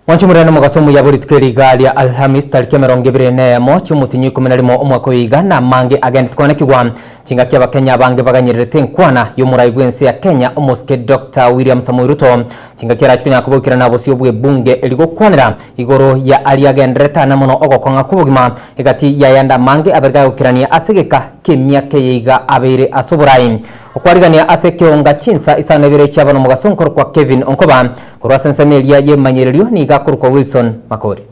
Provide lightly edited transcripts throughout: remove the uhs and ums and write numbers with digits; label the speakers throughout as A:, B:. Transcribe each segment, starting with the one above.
A: Mwanche omorero nomogaso omuya bwe rituko eri iga ria Alhamis tariki 21 chiomotinyi 11 omwaka oyo iga na amange agendete koanekigwa chingaki abakenya abange baganyererete enkwana yomorai bwense ya Kenya omosike Doctor William Samoei Ruto chingaki arache konyara koboikerana bosio bwebunge eri gokwanera igoro ya aria agendererete ane mono ogokong'a kwobogima egati yayande amange abere gagokerania ase egeka kemiaka eye iga abeire ase oborai okwarigania ase ekeonga chinsa isano ibere chiaba nomogaso nkorokwa Kevin Onkoba Korwa ase ensemo eria y'emanyererio nigo akorokwa Wilson Makori.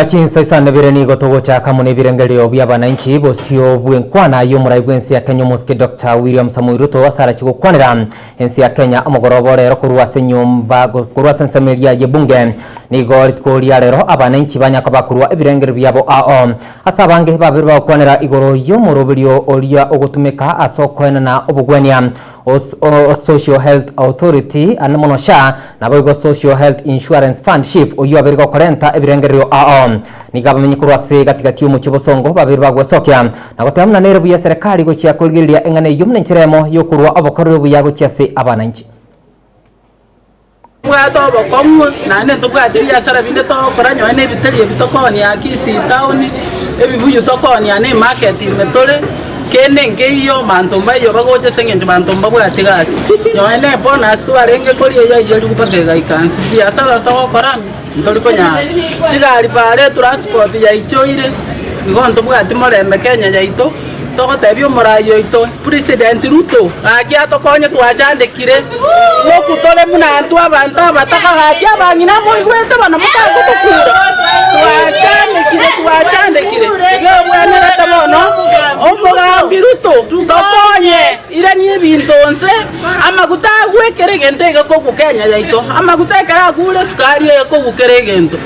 A: Chinsa isano ibere nigo togochaka amo nebirengererio bi'abananchi bosio bw'enkwana y'omorai bw'ense ya Kenya omosike Doctor William Samoei Ruto ase arache gokwanera ense ya Kenya omogoroba o rero korwa ase enyomba korwa ase ensemo eria y'ebunge. Nigo rituko ria rero abananchi banya koba korwa ebirengererio biabo ao ase abange babere bagokwanera igoro y'omoroberio oria ogotumeka ase okoenana obogwenia o Social Health Authority ande mono SHA, naboigo Social Health Insurance Fund, SHIF, oyio abeire gokorenta ebirengererio ao. Nigo abamenyi korwa ase gati-gati y'omochie bosongo babeire bagwesokia na goteba buna nere buya eserekari gochia korigereria eng'ana eyio buna enchera emo y'okorua obokoreri obuya gochia ase abananchi.
B: Tobwate obokong'u, naende ntobwati ebiasara binde togokora, nonye na ebiteri ebi tokoonia Kisii town, ebibuyu tokoonia na emarket ime tore, kende nkeiyo, abanto mbaiyo bagocha ase eng'encho banto mbabwati gasi. Nonye na ebonus twarenge koria eyaiyo mpaka egaika nse, ebiasara togokora ntori konyara. Chigari bare etransport yaichoire, igo ntobwati morembe Kenya yaito. Togotebia omorai oito, President Ruto, gaki atokonye twachandekire, ngoku tore buna intwe abanto abataka gaki abang'ina moigwete bono motagotokura, twachandekire twachandekire, iga obwenerete bono omogambi Ruto tokonye irania ebinto nse, amaguta agwe kera egento egekogwa Kenya yaito, amaguta ekero agure esukari egekogwa kera egento.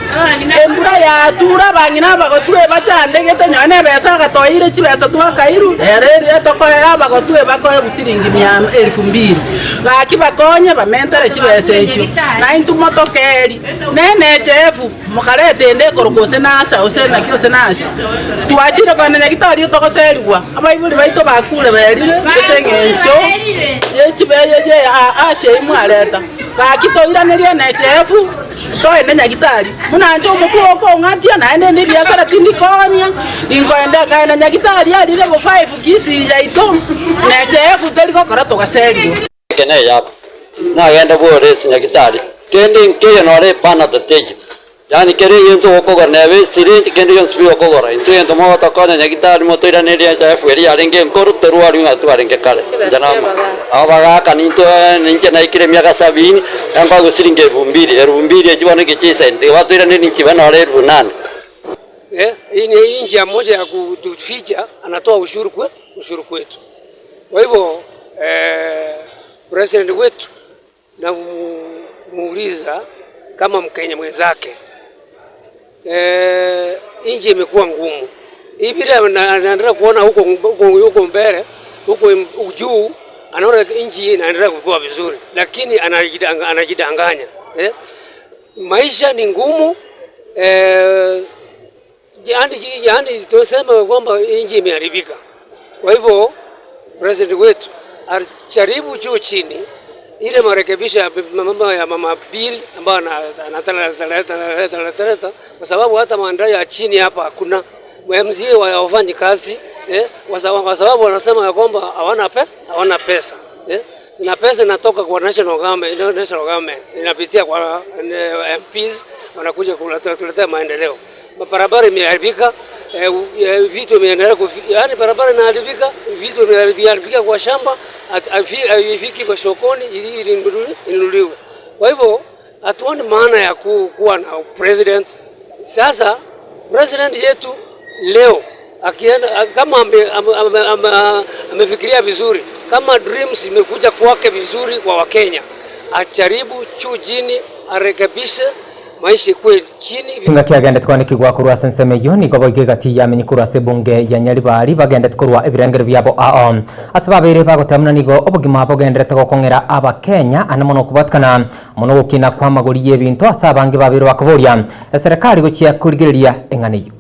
B: Embura yatura abang'ina abagotu ebachandegete, nonya nebesa agatoeire chibesa twakairwe, ere eria tokoea abagotu ebakoegwa siringi mia elfu mbili. Gaki bakonye bamentere chibesa echio, naintwe motokeeri, ne NHIF mokareta ende ekorokwa gose Nasha gose naki gose Nasha. Twachire kogenda Nyagitari togoserigwa, abaibori baito bakure berire ase eng'encho ye chibe ye Asha eyio mwareta. Gaki toiranerie NHIF. Toende Nyagitari, buna inche omotwe okong'atia, naende inde ebiasara tindi koonia, ninkoenda nkaenda Nyagitari arire bo five Kisii yaito, na echefu teri gokora togaserigwa.
C: Eke neyabo, nagende bwore ase Nyagitari, kende nkeiyo nore epanado teiyo, yaani kera egento ogokogora neba esiringi kende gionsi pi okogora, intwe egento mogotokonya Nyagitari motoiranerie echefu eria yarenge enkoro torwariwe ng'a twarenge kare. Inche nama. Abagaaka nintwe, ninche naikire emiaka sabini, nkoegwa siringi elfu mbili, elfu mbili echio bono inche chisenti, batoiranerie ninchibe noro elfu nane.
D: Hii ni njia moja ya kutuficha, anatoa ushuru kwe ushuru kwetu. Kwa hivyo president wetu namuuliza kama mkenya mwenzake nchi imekuwa ngumu hii vile anaendelea kuona huko huko mbele huko juu anaona nchi inaendelea kukua vizuri, lakini anajidanganya eh? Maisha ni ngumu eh, yaani, yaani tuseme kwamba nchi imeharibika. Kwa hivyo president wetu ajaribu juu chini ile marekebisho ya mambo ya mama bill ambayo analeta, kwa sababu hata maendeleo ya chini hapa hakuna. MCA hawafanyi kazi eh, kwa sababu wanasema ya kwamba hawana pe, hawana pesa eh. Na pesa inatoka kwa national government, national government inapitia kwa MPs wanakuja kuletea maendeleo. Barabara imeharibika, eh, vitu imeendelea, yaani barabara inaharibika, vitu vimeharibika kwa shamba, haifiki kwa sokoni ili inunuliwe. Kwa hivyo hatuoni maana ya kuwa na president. Sasa president yetu leo akienda kama amefikiria vizuri, kama dreams imekuja kwake vizuri kwa Wakenya, ajaribu juu chini, arekebishe. Maisha ikuwe chini.
A: Engaki agendete kwanekigwa korwa ase ensemo eyio, nigo boigo egati yamenye korwa ase ebunge ya Nyaribari bagendete korwa ebirengero biabo ao. Ase babeire bagoteba buna nigo obogima bogenderete gokong'era Abakenya ande mono okobwatikana amo nogokina kw'amagori y'ebinto ase abange babeire bakoboria eserekari gochia korigereria eng'ana eyio.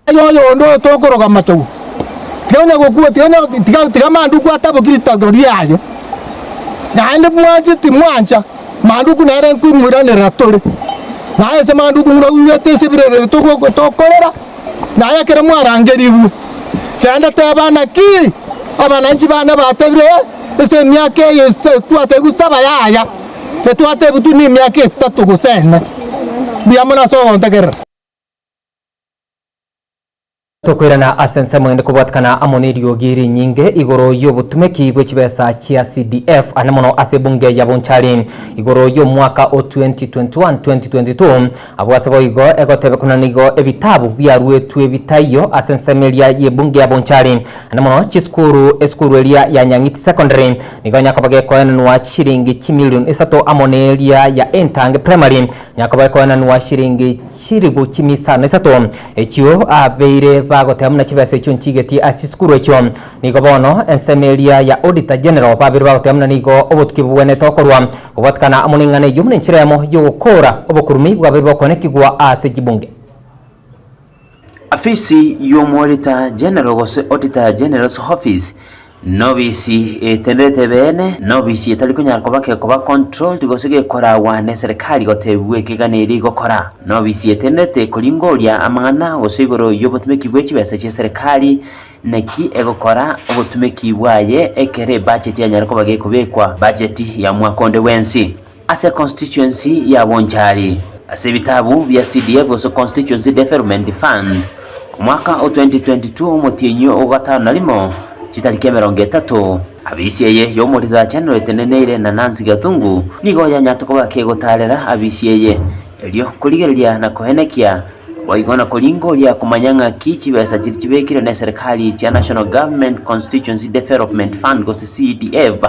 E: Aye oyonde oyo tokoroga amachegu, tiga onya gokwa, tiga onya tiga tiga amanduku ataboki ritago riaye, naende mwanche timwancha, manduku nere nkoimoiranerera tore. Naye ase manduku buna oigwete ase ebirerero togo tokorera, naye ekero mwarangerigwe, genda teba naki abananchi bane batebire ase emiaka eye ase twatebiwa saba yaya, etwatebiwa twe na emiaka etato gose ene. Mbuya mono ase ogontegerera.
A: Tokoirana ase ensemo ende kobwatikana amo neriogi rinyinge igoro y'obotumeki bwe chibesa chia CDF ane mono ase ebunge ya Bonchari igoro y'omwaka o 2021-2022. Abwo ase boigo egotebekana nigo ebitabu biaruetwe bitaiyo ase ensemo eria y'ebunge ya Bonchari ane mono chisukuru esukuru eria ya Nyang'iti Secondary nigo nyakoba gekoenanwa chiringi chimilion isato amo neria ya Entange Primary nyakoba ekoenanwa shiringi Chilifu chimisano isato, echio abeire bagoteba buna chibesa echio nchigetie ase chisukuru echio. Nigo bono ensemo eria ya Auditor General babeire bagoteba buna nigo obotuki bobwenerete gokorwa kobwatikana amo neng'ana eyio buna enchera eyemo y'ogokoora obokurumi bwabeire bokoenekigwa ase chibunge.
F: Afisi y'Omoauditor General gose Auditor General's Office Nobisi etenderete ebeene, nobisi etari konyara koba gekoba controlled gose gekoragwa neserikari gotebigwa ekeganeri gokora. Nobisi etenderete ekoringoria amang'ana gose igoro y'obotumeki bwe chibesa chi'eserikari, naki egokora obotumeki bwaye ekero ebudget yanyara koba gekobekwa, budget ya mwaka onde bwensi. Ase constituency ya Bonchari, ase ebitabu bia CDF gose Constituency Development Fund, omwaka o 2022 omotienyi o gatano na rimo, chitariki emerongo etato, abisi eye y'omorisa General eteneneire na Nancy Gathungu nigo yanyarete koba kegotarera abisi eye erio korigereria na koenekia boigo na koringoria komanya ng'aki chibesa chiria chibekire neserikari chia National Government Constituency Development Fund gose CDF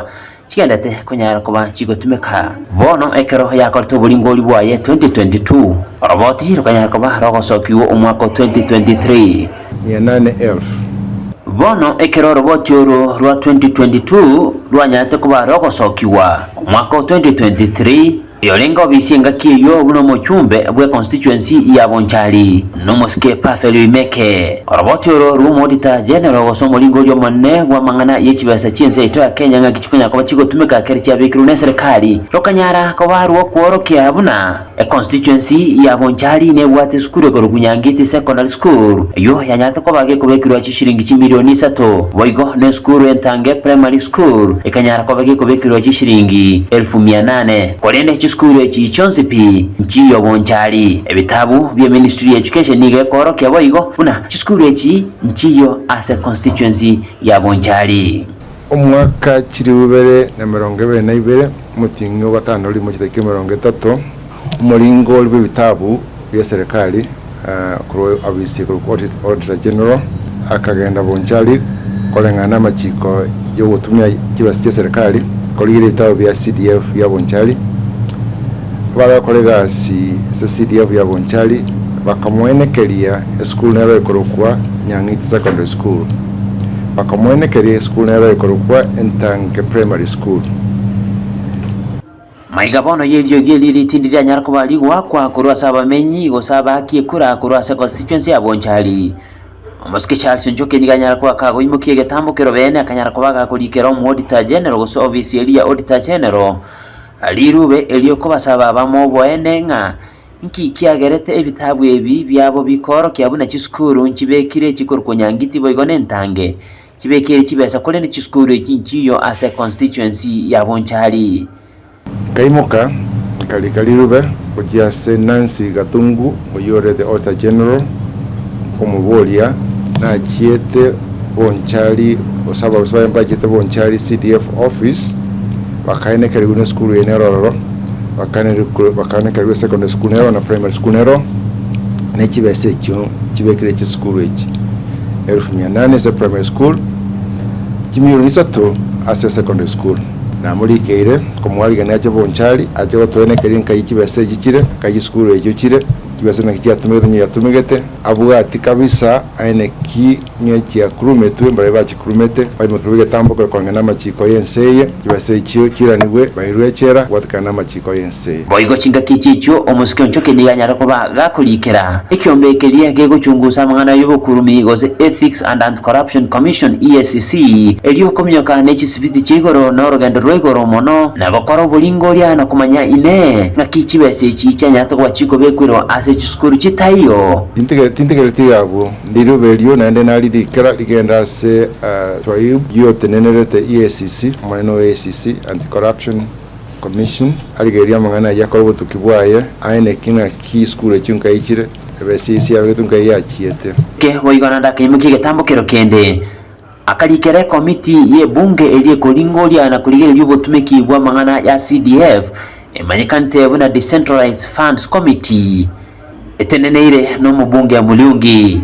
F: chigendete konyara koba chigotumeka. Bono ekero yakorete oboringori bwaye 2022, oroboti rokanyara koba rogosokigwa omwaka o 2023.
G: Mia nane elfu.
F: Bono ekero oroboti oro rwa 2022 rwanyarete koba rogosokigwa omwaka o 2023, Oyorenge obisi engaki eyio buna omochumbe bwe constituency ya Bonchari nomosike Pavel Oimeke. Oroboti oro rw'omoodita General gose omoringoria omonene bw'amang'ana ye chibesa chi'ense yaito ya Kenya ng'aki chikonyara koba chigotumeka kere chiabekirwe neserikari rokanyara koba rw'okworokia buna econstituency ya Bonchari nebwate esukuru ekorokwa Nyangiti Secondary School eyio yanyarete koba gekobekirwa chishiringi chimilioni isato boigo nesukuru entange Primary School ekanyara koba gekobekerwa chishiringi elfu mia nane. Korende chisukuru echi chionsi pi nchi'obonchari. Ebitabu bie Ministry ya Education nigo ekoorokia boigo buna chisukuru echi nchiyo ase constituency ya Bonchari.
G: Omwaka chilifu ibere na emerongo ebere na ibere, omotienyi o gatano rimo chidakika emerongo etato, omoringori bw'ebitabu bi'eserekari korwa ofisi korwa Auditor General akagenda Bonchari koreng'ana namachiko yogotumia chibesa chi'eserekari korigereria ebitabu bia CDF bia Bonchari. Abare gokora egasi ase CDF ya Bonchari bakamoenekeria esukuru nero ekorokwa Nyang'iti Secondary School. Bakamoenekeria esukuru nero ekorokwa Entange Primary School.
F: Maiga bono y'eriogi eri ritindi rianyara koba rigoakwa korwa ase abamenyi gose abaaki ekura korwa ase constituency ya Bonchari. Omosike Charles Njoki nigo anyara koba kagoimokia egetambo kero beene akanyara koba gakorikera omo-auditor general gose ofisi eria ya auditor general rirube erio kobasaba bamoboene ng'a nki kiagerete ebitabu ebi biabo bikoorokia buna chisukuru nchibekire chikorokwa Nyangiti boigo nentange Chibekeire chibesa korende chisukuru echi nchiyo ase constituency ya Bonchari.
G: Nkaimoka, nkarika rirube gochia ase Nancy Gathungu, oyio ore the Auditor General, nkomoboria nachiete Bonchari gose abarusia baye mbachiete Bonchari CDF office, bakaenekerigwe nesukuru eye nero ororo, bakaenekerigwe secondary school nero na primary school nero, ne chibesa echio chibekire chisukuru echi. Elfu mia nane ase primary school, chimilioni isato ase secondary school. Namorikeire komoarigania ache bonchari, ache gotoenekeria nkai chibesa echi chire, nkai chisukuru echio chire, chibesa naki chiatumegete onye yatumegete, abwati kabisa aye ki ng'e chiakurumetwe, mbarabwo bachikurumete, baimokerwe egetambo koreng'ana namachiko y'ense eye, chibesa echio chiiranigwe, bairwe echela, kobwatekana namachiko y'ense eye.
F: Boigo chingaki echi echio omosike o Nchoke nigo anyare koba gakorikera ekiombe keria gegochungusa amang'ana y'obokurumi gose Ethics and Anti-Corruption Commission, EACC, erio okominyoka ne chisibiti chia igoro na orogendo rwa igoro mono na gokora oboringoria na komanya inee ng'aki chibesa echi chianyarete koba chikobekwirwa ase chisukuru chitaiyo.
G: Tintegereti iga abwo, Riruba erio naende naririkera rigende ase Twaib oyotenenerete EACC, omonene o EACC, Anti-Corruption Commission, arigererie amang'ana ayio akore obotuki bwaye, aeneke ng'aki isukuru echio nkaichire, ebesisi yabegetwe nkai yachiete.
F: Eke boigo naende akaimokia egetambo kero kende, akarikera ekomiti y'ebunge eria ekoringoria na korigereria obotumeki bw'amang'ana ya CDF, emanyekanete buna Decentralized Funds Committee. Eteneneire nomobunge Muriungi,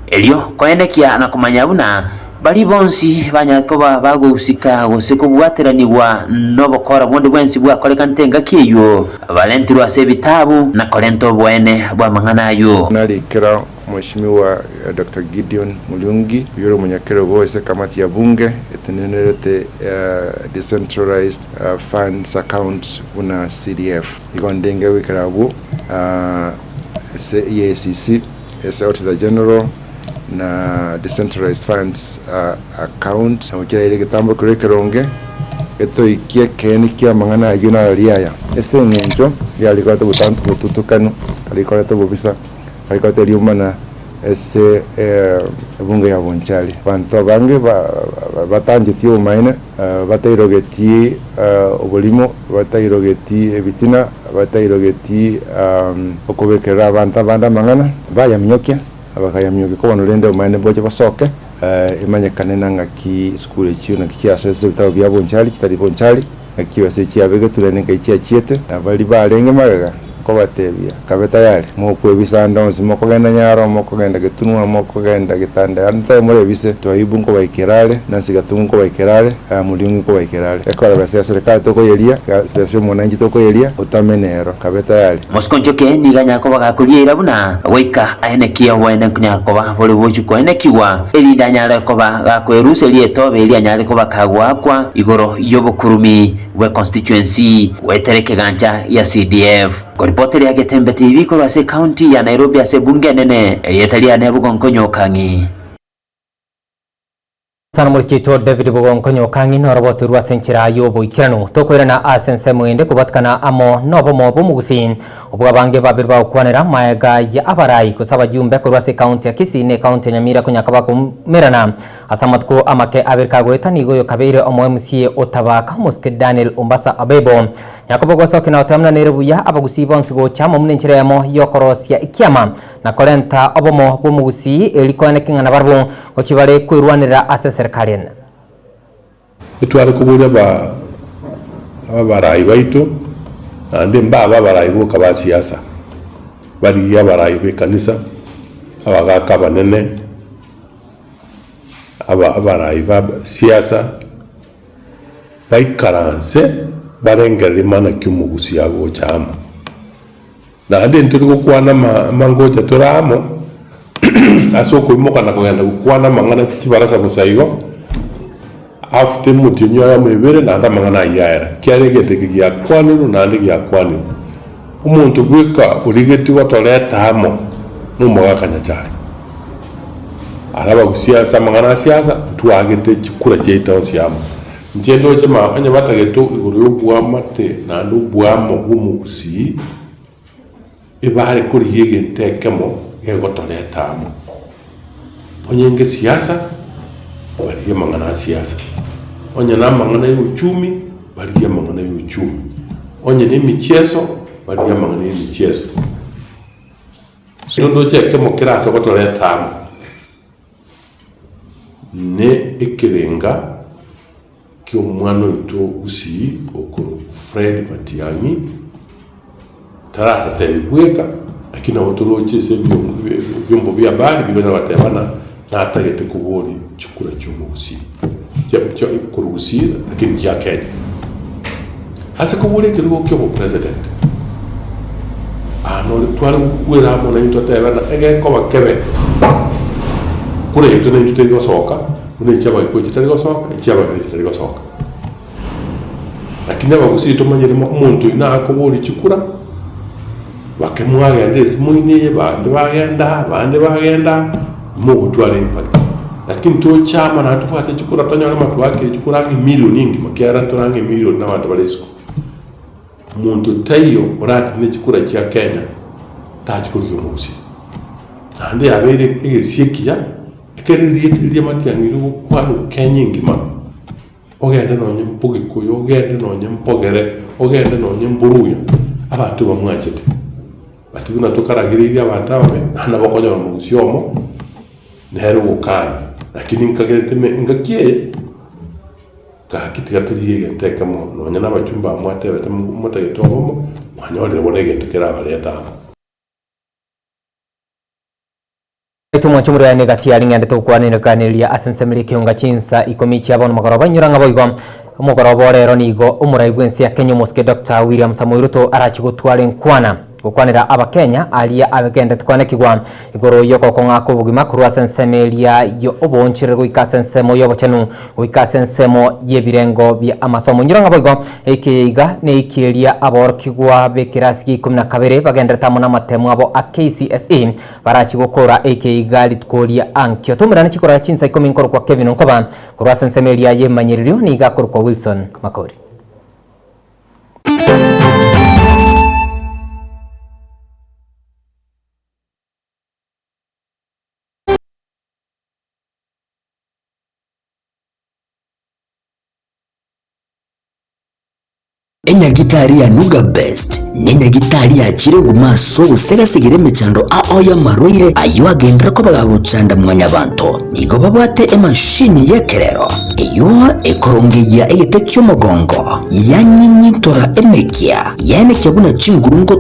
F: erio koenekia na komanya buna baria bonsi banyare koba bagohusika gose kobwateranigwa nobokora bonde bwensi bwakorekanete engaki eyio, barentirwe ase ebitabu na korenta oboene bw'amang'ana ayio.
G: Narikera Mheshimiwa Doctor Gideon Muriungi, oyore omonyakerogo ase ekamati ya bunge etenenerete Decentralized Funds Account buna CDF. Igo ndenge goikera abwo ase EACC, ase Auditor General na Decentralized Funds Account, na gochia raire egetambo keria ekeronge getoikie ekeene ki'amang'ana ayio narari aya. Ase eng'encho yarikorete obotutukanu, arikorete obobisa, arikorete eriomana ase ebunge ya Bonchari. Abanto abange batancheti obomaene, batairogeti oborimo, batairogeti ebitina, batairogeti okobekerera abanto abande amang'ana, bayaminyokia, bakayaminyokia kobono rende obomaene mboche bosoke, emanyekane na ng'aki esukuru echio naki chiasoete ebitabu bia Bonchari chitari Bonchari. Naki ase chiabegetwe naende nkai chiachiete, na baria barenge magega nkobatebia, Kabe tayari, mokwebisa ande onsi, mokogenda nyaro, mokogenda getunwa, mokogenda getanda, ande tari morebise, Twaibu nkobaikera are, na Nsigatungu nkobaikera are, Muriungi nkobaikera are. Ekero besa ya serikali tokoyeria, besa y'omonanchi tokoyeria, otame nero, kabe tayari.
F: Mosiko nchoke nigo anyare koba gakoria eira buna goika aenekie oboene nkonyara koba bore gochia koenekigwa, erinde anyare koba gakoeruseria etobe eria anyare koba kagoakwa igoro y'obokurumi bwe constituency goetera ekegancha gia CDF. Koripoteria Getembe TV korwa ase ecounty ya Nairobi ase ebunge enene, erieta riane Bogonkonyo Okang'i.
A: Sana omorikito David Bogonkonyo Okang'i noroboterwe ase enchera y'oboikeranu. Tokoirana ase ensemo ende kobwatikana amo nobomo bw'omogusii obwo abange babere bagokwanera maega ya abarai gose abajumbe korwa ase ekaunti ya Kisii na ekaunti ya Nyamira konyaka bakomerana ase amatuko amake abere kagoeta nigo oyo kabeire omo MCA o Tabaka omosike Daniel Ombasa Abebo Yakobo gosokia na goteba buna nere buya abagusii bonsi gocha amo buna enchera eyemo y'okorosia ekiama na korenta obomo bw'omogusii eri koeneki ng'a nabarabwo gochia bare kwerwanerera ase eserekari ene.
H: Etware koboria aba abarai baito, naende mbabe abarai boka ba siasa, barigie abarai b'ekanisa, abagaka abanene, aba abarai ba siasa, baikaranse barengererie mana ki omogusi agocha amo. Naende ntori gokwana amangocha tore amo ase okoimoka na kogenda gokwana amang'ana chibarasa bosa igo, after emotienyi oyomo ebere naende amang'ana ayio aera. Ekiagera egento eke giakwanirwe naende giakwanirwe. Omonto bweka origetie gotoreta amo nomogaka Nyachae. Araba gose ase amang'ana a siasa, ntwagete chikura chiaito onsi amo. Inche ndoche ma onye batagete igoro y'oboamate naende oboamo bw'omogusii, ebare korigia egento ekemo gegotoreta amo. Onye ngesiasa, barigie amang'ana a siasa, onye namang'ana ya uchumi, barigie amang'ana ya uchumi, onye na emicheso, barigie amang'ana ya emicheso. Ndoche ekemo kere ase gotoreta amo. Ne ekerenga ki'omwana oito Gusii okorokwa Fred Matiang'i, taratotebi bweka, lakini nabo toroche ase ebiombo bia habari bikonya goteba ng'a natagete koboria chikura chi'omogusii, korwa Gusii lakini chia Kenya. Ase kobora ekerogo kia obopresident, aa nore tware gokwera amo naintwe totebe ng'a egekoba kebe kura yaito naintwe teri gosoka, buna echi Abagikuyu chitari gosoka, echi Abagere chitari gosoka. Lakini Abagusii tomanyire mo omonto oyio nakoboria chikura, bake mwagenda esimoini eye, bande bagenda aa, bande bagenda aa, mogotwara impact. Lakini toche amo naende tobwate chikura tonyore matwakire chikura ang'e emilion engima ekiagera ntore ang'e emilion na abanto bare isiko. Omonto taiyo oratine chikura chia Kenya tachi korigia omogusii. Naende yabeire egesie ekiya, ekero riria riria matiang'i rigokwanwa Kenya engima. Ogende nonye mbogikuyu, ogende nonye mbogere, ogende nonye mboruya, abanto bamwanchete. But buna tokaragereirie abanto ababe, naende nabo okonyora omogusii omo, nere ogokana. Lakini nkagerete me engaki eye, gaki tiga torigie egento ekemo, nonye na abachumba aba mwatebete motagete obomo, mwanyorire bono egento kerabarete amo.
A: Naitwe mwanche omorwani egati ya ring'ende togokwanekaneria ase ensemo eria ekeonga chinsa ikomi chia bono mogoroba. Inyora ng'a boigo omogoroba o rero nigo omorai bw'ense ya Kenya omosike Doctor William Samoei Ruto arache gotwara enkwana gokwanera abakenya aria abegendete kwanekigwa igoro y'ogokong'a kw'obogima korwa ase ensemo eria y'oboonchoreri goika ase ensemo y'obochenu goika ase ensemo y'ebirengo bia amasomo. Inyora ng'a boigo eke iga neiki eria aborokigwa b'ekerasi gia ikomi na kabere bagenderete amo namatemo abo a KCSE Barachi gokora eke iga rituko ria ankio. Toumerane chikora chinsa ikomi nkorokwa Kevin Onkoba, korwa ase ensemo eria y'emanyererio nigo akorokwa Wilson Makori.
I: Enyagitari ya Nuga Best nenyagitari yachire guma ase ogosegasegera emechando ao y'amarwaire ayio agenderere koba gagochanda mwanyabanto. Nigo babwate emashini y'ekerero eyio ekorongeyia egete ki'omogongo, yanyinyintora emekia, yaenekia buna chinguru ngo.